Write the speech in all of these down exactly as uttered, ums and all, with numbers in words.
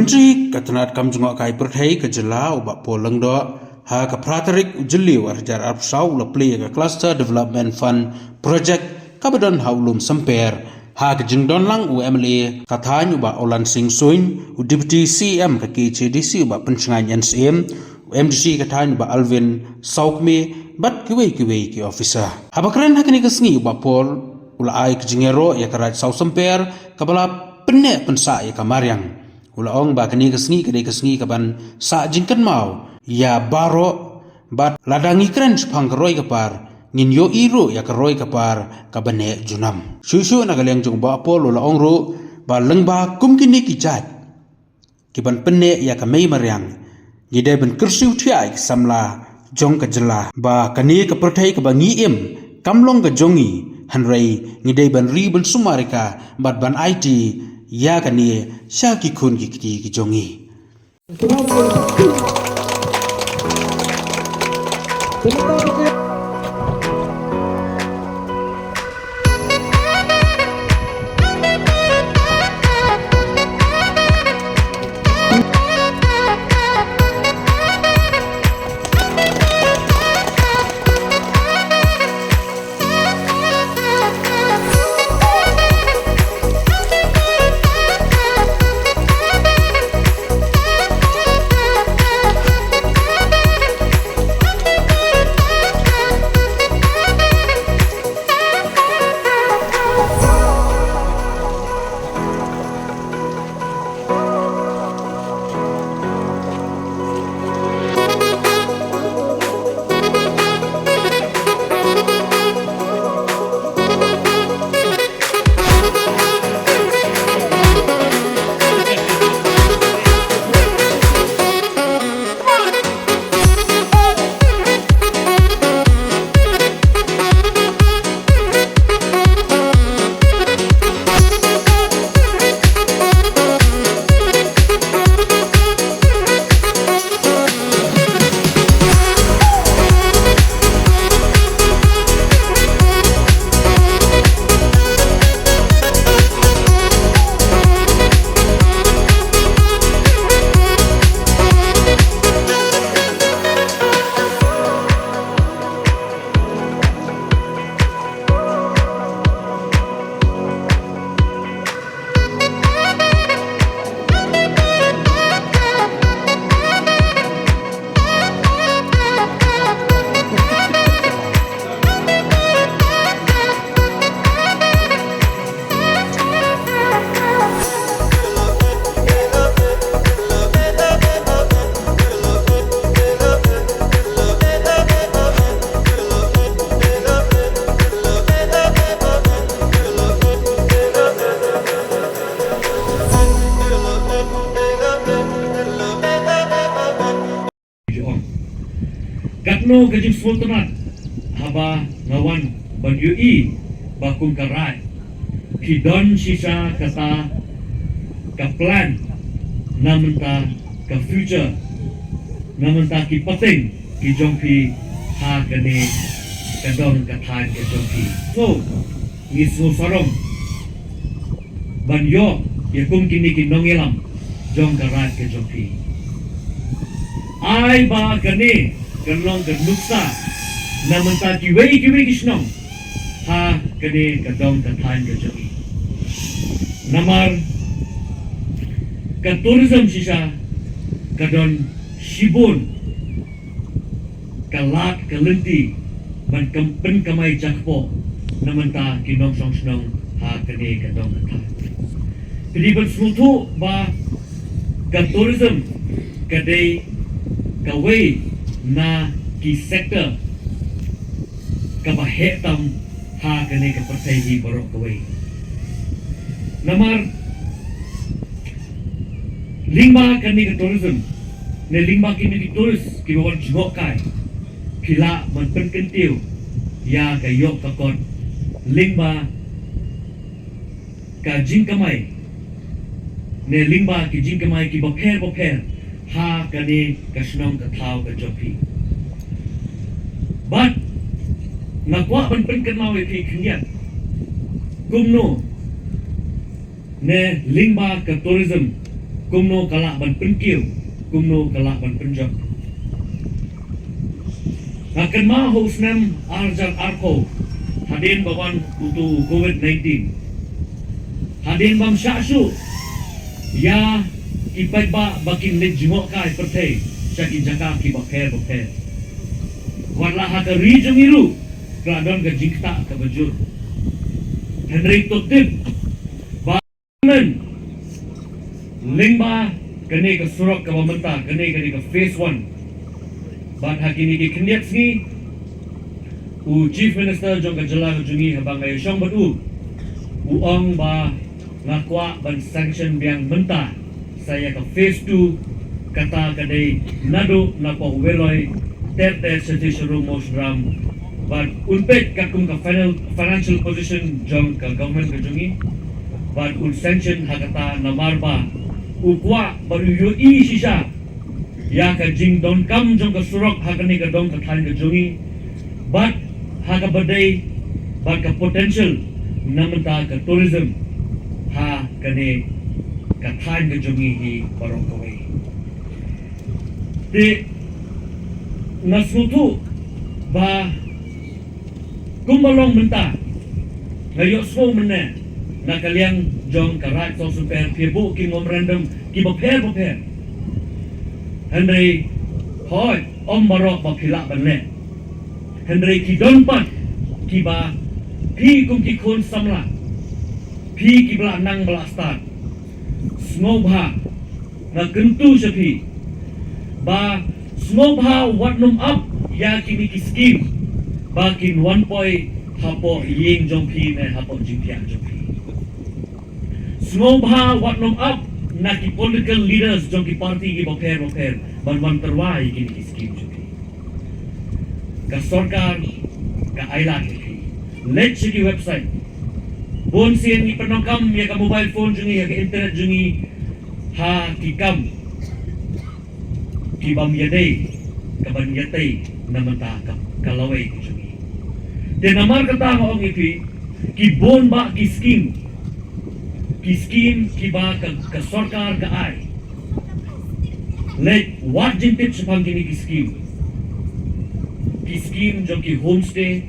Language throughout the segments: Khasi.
Myntri ka tnad kam jngoh kai pyrthei ka jylla u Bah Paul Lyngdoh ha ka phra tarik u Jylliew arhajar arphew saw u la plie ïa ka Cluster Development Fund Project kaba don ha u Lum Samper. Ha ka jingdon lang u M L A ka thaiñ u Bah Oland Singh Suin, u Deputy C E M ka K H A D C u Bah Pynshngaiñ N Syiem, u M D C ka thaiñ u Bah Alvin Sawkmie bad kiwei kiwei ki officer. Haba kren ha kane ka sngi u Bah Paul u la ai ka jingïaroh ïa ka Raid Saw Samper kaba la pynneh pynsah ïa ka mariang. U la ong ba kane ka sngi ka dei ka sngi kaban sah jingkynmaw ïa baroh bad lada ngi kren shaphang ka roi ka par ngin ïohi ruh ïa ka roi ka par kaba neh junom. Shuh shuh na ka liang jong u Bah Paul u la ong ruh ba lyngba kum kine ki jait kiban pynneh ïa ka mei mariang ngi dei ban kyrsiew thiah ïa ki samla jong ka jylla ba kane ka pyrthei kaba ngi im kam long ka jong ngi, hynrei ngi dei ban ri ban sumar ïa ka bad ban aiti ïa kane sha ki khun ki kti ki jong ngi. Jong. Katno ka jingsngewtynnat haba nga wan ban ïohi ba kum ka Raid phi don shisha kata ka plan na mynta ka future, na mynta ki pateng ki jong phi ha kane ka dong ka thaiñ ka jong phi. So, ngi sngewsarong ban ïoh ïa kum kine ki nongïalam jong ka Raid ka jong phi. Ai ba kane kan long ka nuksa na mynta kiwei kiwei ki shnong ha kane ka dong ka thaiñ ka jong ngi. Namar ka tourism shisha ka don shibun ka lad ka lynti ban kam, pynkamai jakpoh na mynta ki nongshong shnong ha kane ka dong ka thaiñ. Phi dei ban sngewthuh ba ka tourism ka dei kawei na ki sector kaba heh tam ha kane ka pyrthei hi baroh kawei. Namar lyngba kane ka tourism ne lyngba kine ki tourist kiba wan jngoh kai, phi lah ban pynkyntiew ïa ka ïoh ka kot lyngba ka jingkamai ne lyngba ki jingkamai kiba pher ba pher ha kane ka shnong ka thaw ka jong phi. Bad nga kwah ban pynkynmaw ïa phi khyndiat kumno ne lyngba ka tourism Kumno ka lah ban pynkiew, kumno ka lah ban pynjot. Nga kynmaw ha u snem ar hajar arphew, hadien ba wan uto u covid nineteen, hadien bym shah shuh ïa ki paidbah ba kin leit jngoh kai pyrthei sha ki jaka kiba pher ba pher, wat la ha ka ri jong ngi ruh ka la don ka jingktah kaba jur. Hynrei to tip ba men, lyngba kane ka surok kaba mynta, kane, kane ka phase one, bad ha kine ki khyndiat sngi, u Chief Minister jong ka jylla ka jong ngi, haba nga ïashong bad u, u ong ba nga kwah ban sanction biang mynta sa ïa ka phase two, kata ka dei naduh na Poh Weloi ter ter sha Tisharum Mawshynram, bad un peit katkum ka final financial position jong ka government ka jong ngi, bad un sanction ha kata, namar ba u kwah bad u ïohi shisha ïa ka jingdonkam jong ka surok ha kane ka dong ka thaiñ ka jong ngi, bad ha kaba dei bad ka potential na bynta ka tourism ha kane ka thaiñ ka jong ngi hi baroh kawei. Te nga sngewthuh ba kumba long mynta, nga ïohsngew mynne na ka liang jong ka Raid Sawsumper phi buh ki memorandum kiba pher ba pher. Hynrei hooid, ym baroh ba phi lah ban leh. Hynrei ki don pat kiba phi kum ki khun samla, phi kiba la nang ba la stad, sngewbha, nga kyntu sha phi ba sngewbha wat nym ap ïa kine ki skim ba kin wan poi hapoh ïing jong phi ne hapoh jingphiah jong phi. Sngewbha wat nym ap na ki political leaders jong ki party kiba pher ba pher ban wan tyrwa ïa kine ki skim jong phi. Ka sorkar ka ailad ïa phi. Leit sha ki website. Bun sien ngi pyndonkam ïa ka mobile phone jong ngi, ïa ka internet jong ngi ha ki kam ki bym ïadei, ka ban ïatei na bynta ka, ka lawei ka jong ngi. Te namar kata nga ong ïa phi, ki bun bah ki skim, ki skim kiba ka, ka sorkar ka ai. Leit wad jingtip shaphang kine ki skim. Ki skim jong ki homestay,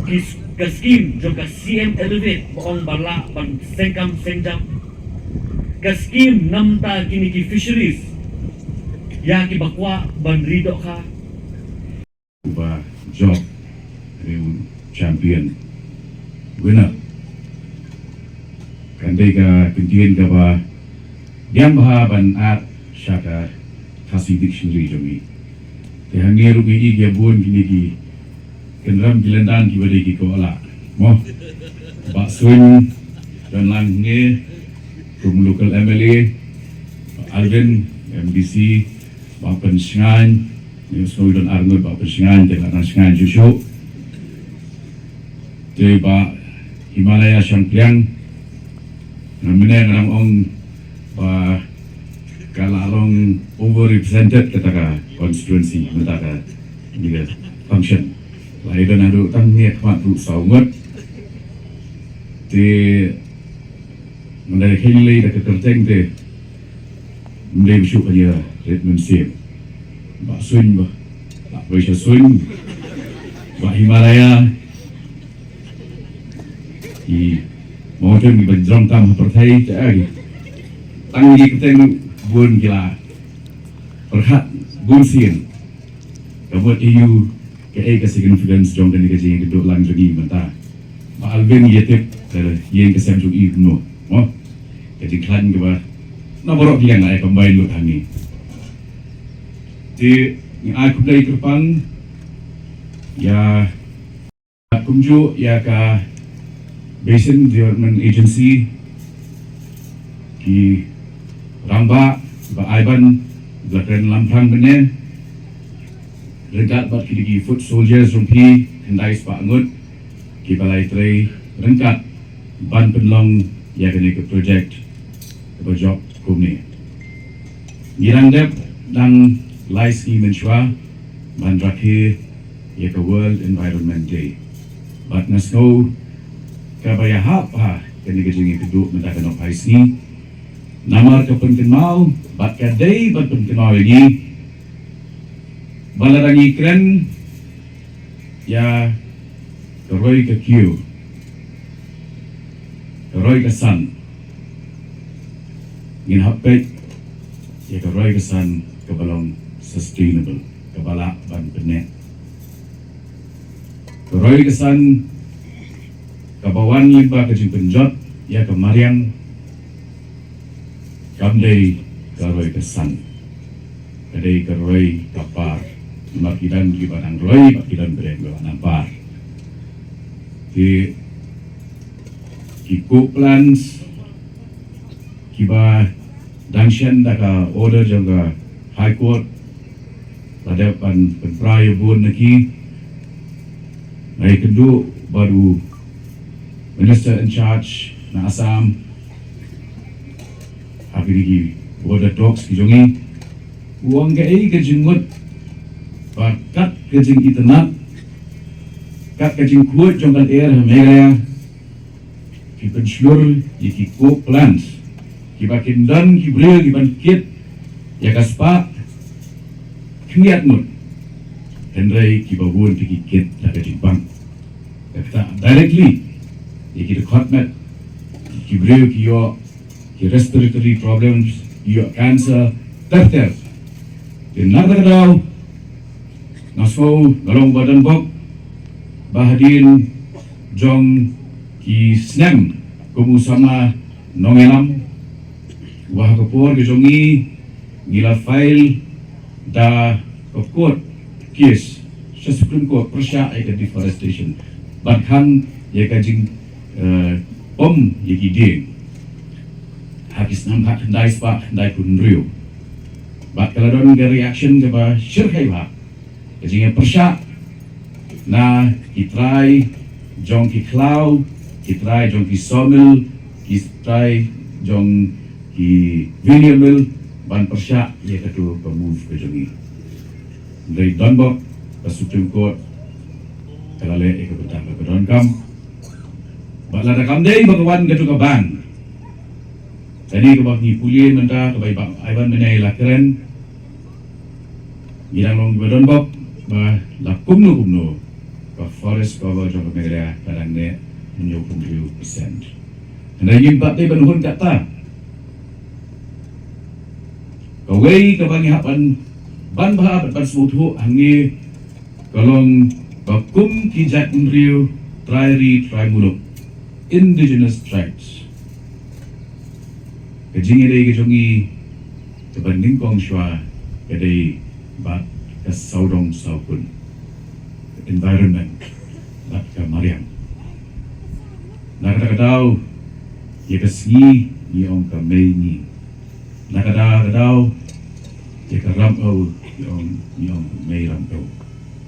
ki s-, ka skim jong ka C M Elevate ba ong ba lah ban seng kam seng jam. Ka skim na bynta kine ki fisheries ïa kiba kwah ban ri dohkha. Uba jop, u champion, winner. Kan dei ka kyntien kaba biang bha ban add sha ka Khasi dictionary jong ngi. Te hangne ruh ngi ïohi bun kine ki kynrem ki lyndan kiba dei ki koh lah. Mo. Bah Suin don lang hangne kum local M L A, Bah Alvin, M D C, Bah Pynshngaiñ, ngi sngewdon ar ngut Bah Pynshngaiñ, te nga dang Shngaiñ shuh shuh. Te Bah Himalaya Shangpliang, nga mynne nga dang ong ba ka la long overrepresented kata ka constituency mynta ka, ïa ka function. Lai da naduh tang ne khmat ruh saw ngut. Te mynta ka khein lei da ka kyrteng te mynta ba shu ka ïa rit mynsiem. Bah Suin, bah, Bah Pressure Suin, Bah Himalaya. I mountain ki ban jrong tam ha pyrthei te ai. Tang ki kyrteng bun ki la pyrkhat bun sien. Ka mut ïa u kaei ka significance jong kane ka jingïakynduh lang jong ngi mynta. Bah Alvin ïa tip ka ïing ka sem jong i kumno. Mo. Ka jingkhlaiñ kaba na baroh ki liang ai combine lut hangne. Te ngi ai khublei kyrpang ïa kumjuh ïa ka Basin Development Agency, ki rangbah ba ai ban, ba kren lam phrang mynne, ryngkat bad kine ki foot soldiers jong phi, khyndai spah ngut kiba lai trei ryngkat ban pynlong ïa kane ka project kaba jop kumne. Ngi dang dep dang lai sngi mynshuwa ban rakhe ïa ka World Environment Day. Bad nga sngew kaba ïahap ha kane ka jingïakynduh mynta ka nohphai sngi, Namar ka pynkynmaw bad ka dei ban pynkynmaw ïa ngi ba lada ngi kren ïa ka roi ka kiew, ka roi ka san, ngin hap peit ïa ka roi ka san kaba long sustainable, kaba lah ban pynneh. Ka roi ka san kaba wan lyngba ka jingpynjot ïa ka mariang kam dei ka roi ka san, ka dei ka roi ka par. Namar ki don kiba nang roi bad ki don briew ba nang par. Ki, ki coke plants kiba dang shen da ka order jong ka High Court la dep ban pynpra ïa bun na ki. Nga ïakynduh bad u Minister in charge na Assam ha kine ki border talks ki jong ngi. U ong kaei ka jingmut ba kat ka jingitynnad, kat ka jingkhuid jong ka lyer ha Meghalaya, ki pynshlur ïa ki coke plants kiba kin don ki briew kiban kit ïa ka spah khyndiat ngut. Hynrei kiba bun ki kit da ka jingpang. Kata directly ïa ki dkhot met, ki briew ki ïoh ki respiratory problems, ki ïoh cancer, ter ter. Te na kata ka daw nga sngew nga long ba donbok ba hadien jong ki snem kum u samla nongïalam, ba ha ka por ka jong ngi ngi la file da ka court case sha Supreme Court pyrshah ïa ka deforestation, ban khang ïa ka jing, eh, pom ïa ki dieng ha ki snem khatkhyndai spah khyndaiphew hynriew. Bad ka la don ka reaction kaba shyrkhei bha, ka jingïapyrshah na ki trai jong ki khlaw, ki trai jong ki sawmill, ki trai jong ki veneer mill, ban pyrshah ïa katu ka move ka jong ngi. Hynrei donbok ka Supreme Court ka la leh ïa ka bynta kaba donkam. Bad lada kam dei ba ka wan katu ka ban, kane kaba ngi pule mynta, kaba i Bah Ivan mynne la kren, ngi dang long kiba donbok ba la kumno kumno ka forest cover jong ka Meghalaya ka dang neh hynñiewphew hynriew percent. Hynrei ngim pat dei ban hun katta. Kawei kaba ngi hap ban, ban bha bad ban sngewthuh hangne ka long ba kum ki jaitbynriew, trai ri trai muluk, indigenous tribes, ka jingïadei ka jong ngi kaba nyngkong shuwa ka dei bad ka sawdong sawkun, ka environment bad ka mariang. Na kata ka daw ïa ka sngi ngi ong ka mei ngi. Na ka daw ka daw ïa ka ramew ngi ong, ngi ong mei ramew.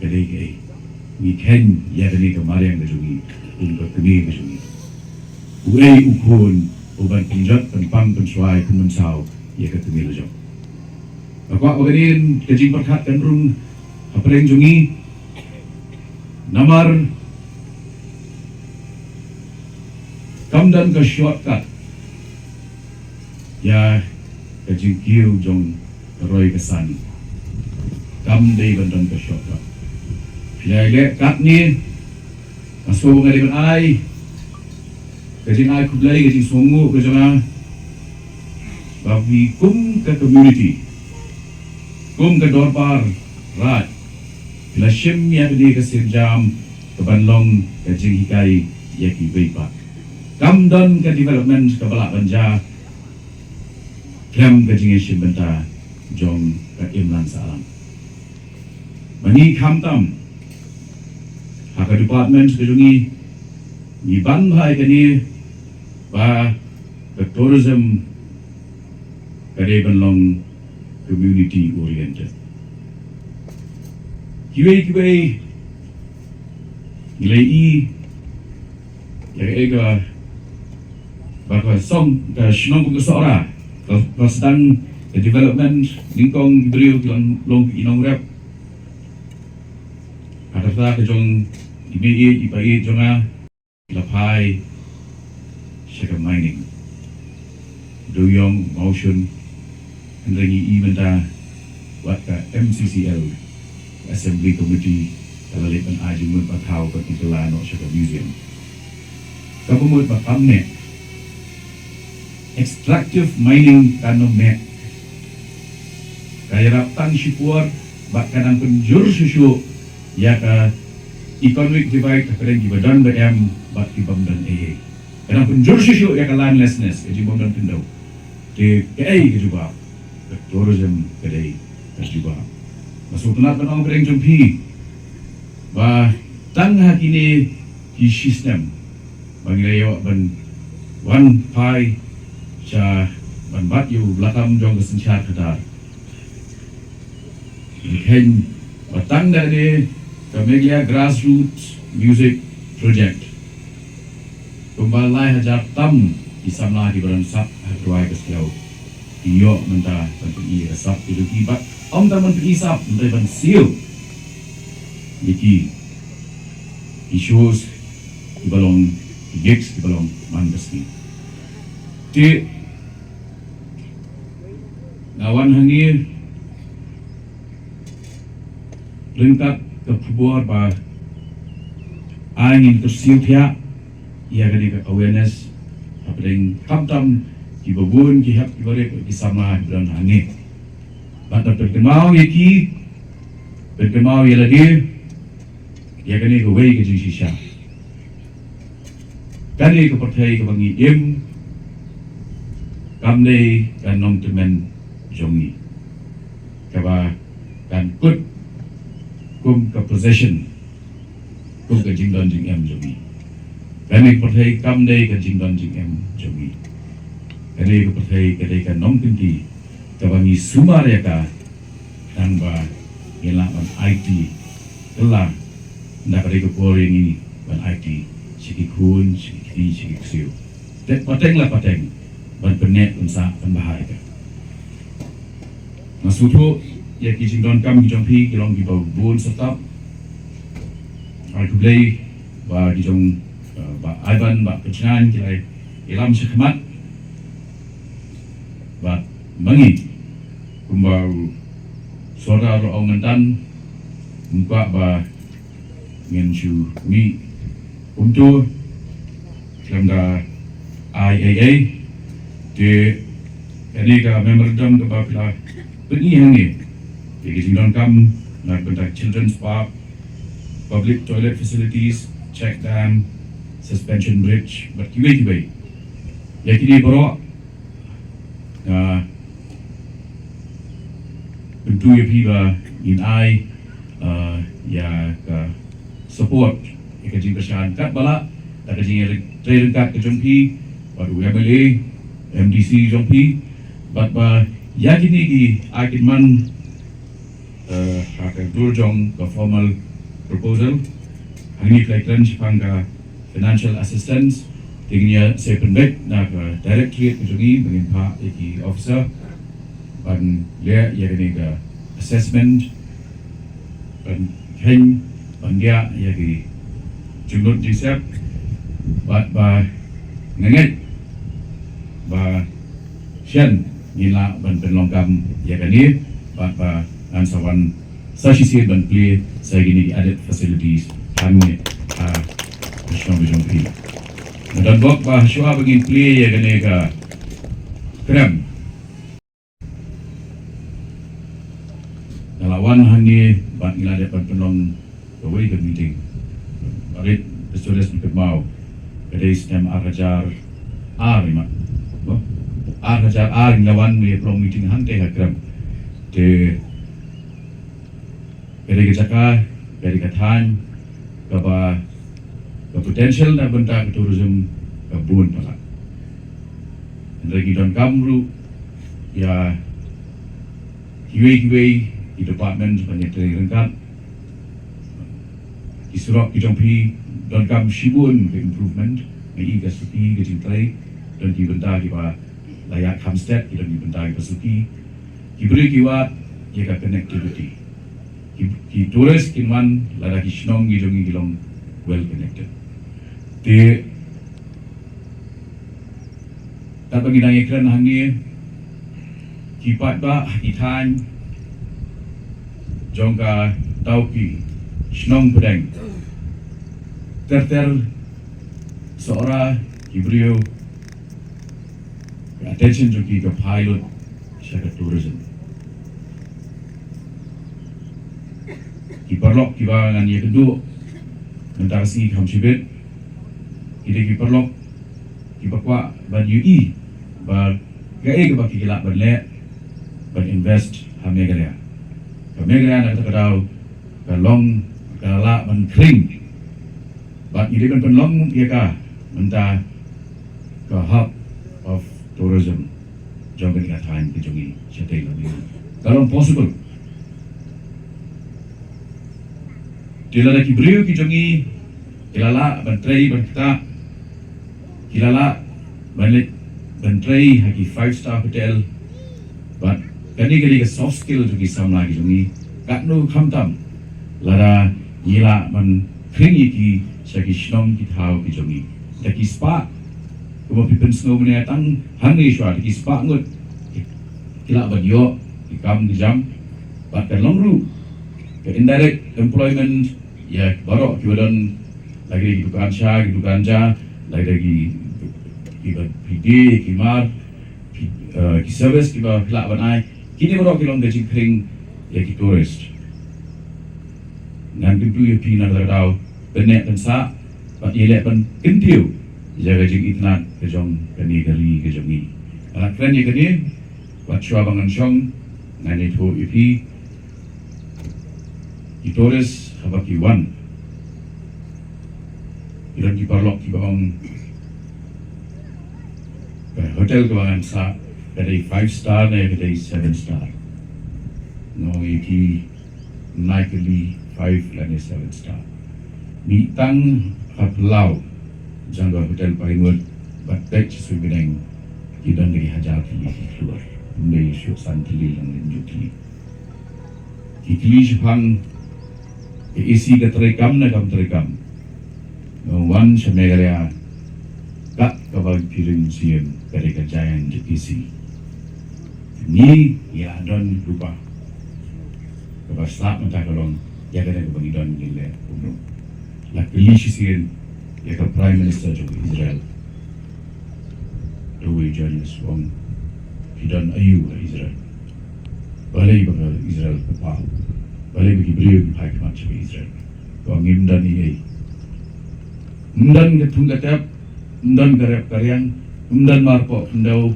Ka dei kaei? Ngi kheiñ ïa kane ka mariang ka jong ngi kum ka kmie ka jong ngi. Uei u khun uban pynjot pynpang pynshuwa pynmynsaw ïa ka kmie la jong? Nga kwah ba kane ka jingpyrkhat kan rung hapdeng jong ngi. Namar kam don ka shortcut ïa ka jingkiew jong ka roi ka san. Kam dei ban don ka shortcut. Phi la leh katne, nga sngew nga dei ban ai ka jingai khublei, ka jingsngewnguh ka jong nga ba phi kum ka community, kum ka dorbar raid, phi la shim ïa kane ka sienjam kaban long ka jinghikai ïa kiwei pat. Kam don ka development kaba lah ban jia khlem ka jingïashim bynta jong ka imlang sahlang. Ba ngi khamtam ha ka department ka jong ngi, ngi ban bha ïa kane ba ka tourism ka dei ban long community oriented. Kiwei kiwei ngi la ïohi ïa kaei kaba ka song, ka shnong kum ka Sohra ka, ka sdang ka development nyngkong, ki briew ki long, long ki nongrep. Ha ka rta ka jong i mei ïeit i pa ïeit jong nga, la phai sha ka mining. Dewïong, Mawshun, hynrei ngi i mynta wat ka M C C L, ka Assembly Committee, ka la leit ban ai jingmut ba thaw ba ki kylla noh sha ka museum. Kaba mut ba kam neh, extractive mining kan ym neh. Ka ïarap tang shipor bad ka nang pynjur shuh shuh ïa ka economic divide hapdeng kiba don ba em bad ki bym don ei ei. Ka nang pynjur shuh shuh ïa ka landlessness, ka jingbym don khyndew. Te kaei ka jubab? Ka tourism ka dei ka jubab. Nga sngewtynnat ban ong hapdeng jong phi ba tang ha kine ki shisnem ba ngi la ïoh ban wan phai sha ban bat ïa u lakam jong ka synshar khadar. Ngi kheiñ ba tang da kane ka Meghalaya Grassroots Music Project, kumba lai hajar tam ki samla kiba don sap ha ka duwai ka siaw ki ïoh mynta ban pyni ïa ka sap ki jong ki, bad ym tang ban pyni sap, hynrei ban siew ïa ki, ki shows kiba long, ki gigs kiba long man ka sngi. Te nga wan hangne ryngkat ka khubor ba ai ngin kyrsiew thiah ïa kane ka awareness hapdeng khamtam kiba bun ki hep kiba rit, ki samla kiba don hangne. Bad ban pynkynmaw ïa ki, pynkynmaw ïa lade ïa kane kawei ka jingshisha. Kane ka pyrthei kaba ngi im kam dei ka nongtymmen jong ngi kaba kan kut kum ka possession, kum ka jingdon jingem jong ngi. Kane ka pyrthei kam dei ka jingdon jingem jong ngi. Kane ka pyrthei ka dei ka nongkynti kaba ngi sumar ïa ka, tang ba ngin lah ban aiti kylla, ynda ka dei ka por ïa ngi ban aiti sha ki khun, sha ki kti, sha ki ksiew. Te pateng la pateng ban pynneh, pynsah, pynbha ïa ka. Nga sngewthuh ïa ki jingdonkam ki jong phi ki long kiba bun syrtap. Ai khublei ba ki jong, eh, Bah Ivan, Bah Kynshaiñ ki la ïalam shakhmat. Bad ma ngi kumba u Sordar u la ong mynta, ngim kwah ba ngin shu mih kumto khlem da ai ei ei. Te kane ka memorandum kaba phi la pyni hangne, ïa ka jingdonkam na ka bynta Children's Park, public toilet facilities, check dam, suspension bridge bad kiwei kiwei. Ïa kine baroh nga kyntu ïa phi ba ngin ai, uh, ïa ka support, ïa ka jingkyrshan katba lah da ka jingtrei ryngkat ka jong phi bad u M L A, M D C jong phi, bad ba ïa kine ki ai kynman, eh, ha ka dur jong ka formal proposal. Hangne phi la kren shaphang ka financial assistance, te ngin ïa sa pynbeit na ka directorate ka jong ngi ba ngin phah ïa ki officer ban leh ïa kane ka assessment, ban kheiñ, ban diah ïa ki jinglut jingsep, bad ba nga ngeit ba shen ngin lah ban pynlong kam ïa kane, bad ba ngan sa wan sa shisien ban plie sa ïa kine ki added facilities hangne ha ka shnong ka jong phi. Nga don bok ba shuwa ba ngin plie ïa kane ka krem, nga la wan hangne bad ngi la dep ban pynlong kawei ka meeting. Barit, Pastor Des, kynmaw, ka dei snem ar hajar ar, i mat. Ba? Ar hajar ar ngi la wan ngi pynlong meeting hangtei ha krem. Te ka dei ka jaka, ka dei ka thaiñ kaba ka potential na bynta ka tourism ka bun palat. Hynrei ngi donkam ruh ïa kiwei kiwei ki department ban ïatrei ryngkat. Ki surok ki jong phi donkam shibun ka improvement. Nga i ka suki ka jingtrei, don ki bynta kiba la ïaid kham stet, ki don ki bynta kiba suki. Ki briew ki wad ïa ka connectivity. Ki, ki tourist kin wan lada ki shnong ki jong ngi ki long well connected. Te Katba ngi dang ïakren hangne, ki paidbah, ki thaiñ jong ka Tawki, shnong Pdeng, ter ter Sohra, ki briew, ka attention jong ki ka phai lut sha ka tourism. Ki paralok kiba ngan ïakynduh mynta ka sngi kham shibit, ki dei ki paralok kiba kwah ban ïohi ba kaei kaba ki lah ban leh ban invest ha Meghalaya. Ka Meghalaya na kata ka daw ka long, ka lah ban khring. Bad ngi dei ban pynlong ïa ka mynta ka hub of tourism jong kane ka thaiñ ka jong ngi shatei lam ngi. Ka long possible. Te lada ki briew ki jong ngi ki la lah ban trei ban ktah, ki la lah ban leit ban trei ha ki five star hotel. Bad kane ka dei ka soft skill jong ki samla ki jong ngi. Katno khamtam lada ngi lah ban khring ïa ki sha ki shnong ki thaw ki jong ngi. Da ki spah, kumba phi pynsngew mynne tang hangne shuwa, da ki spah ngut ki lah ban ïoh ki kam ki jam. Bad ka long ruh ka indirect employment ïa baroh kiba don, lada ki dukan sha, ki dukan ja, lada ki, kiba phi die, ki mar, ki, eh, ki service kiba phi lah ban ai. Kine baroh ki long ka jingkhring ïa ki tourist. Ngan kyntu ïa phi na ka daw ban neh ban sah bad ïaleh ban kyntiew ïa ka jingitynnad ka jong kane ka ri ka jong ngi. Nga la kren ïa kane bad shuwa ba ngan shong ngan ïathuh ïa phi. Ki tourist haba ki wan, ki don ki paralok kiba ong, ka hotel kaba ngan sah ka dei five star ne ka dei seven star? Nga ong ïa ki, nai kylli five lane seven star. Mih tang ha phyllaw jong ka Hotel Pinewood bad peit sha suiñ bneng, ki don da ki hajar tylli ki khlur. Ym dei shuh san tylli lane hynñiew tylli. Ki kylli shaphang ka A C ka treikam ne kam treikam. Nga wan sha Meghalaya, kat kaba phi ring sien ka dei ka Giant A C. Ngi ïa don ruh ba kaba sah mynta ka long ïa kane kaba ngi don ngi leh kumno. La kylli shisien ïa ka Prime Minister jong Israel. Uwei u join us, u ong, phi don aïu ha Israel? Balei ba ka Israel ka paw? Balei ba ki briew ki phai khmat sha ka Israel? Ka ong, ngim don ei ei. Ym don ka thung ka tep, ym don ka rep ka riang, ym don marpoh khyndew.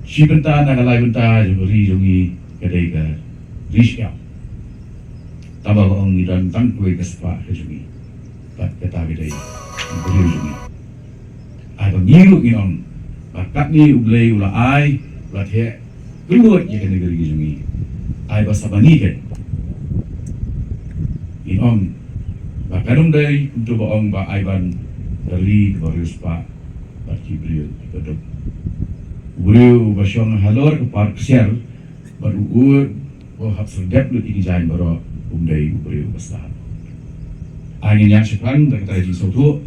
Shi bynta na ka lai bynta jong ka ri jong ngi ka dei ka ri shyiap. Tangba ka ong ngi don tang kawei ka spah ka jong ngi. Bad kata ka dei ka briew jong ngi. Ai ba ngi ruh ngin ong ba katne U Blei u la ai, u la theh kylluid ïa kane ka ri ka jong ngi. Ai ba sa ba ngi keiñ ngin ong ba kan ym dei kumto ba ong ba ai ban ka ri kaba riewspah bad ki briew kiba duk. U briew uba shong halor ka par ksiar bad u ud ba hap sngewdep lut ïa ki jaiñ baroh um dei u briew uba stad. Ai ngin ïaid shaphang da kata ka jingsngewthuh.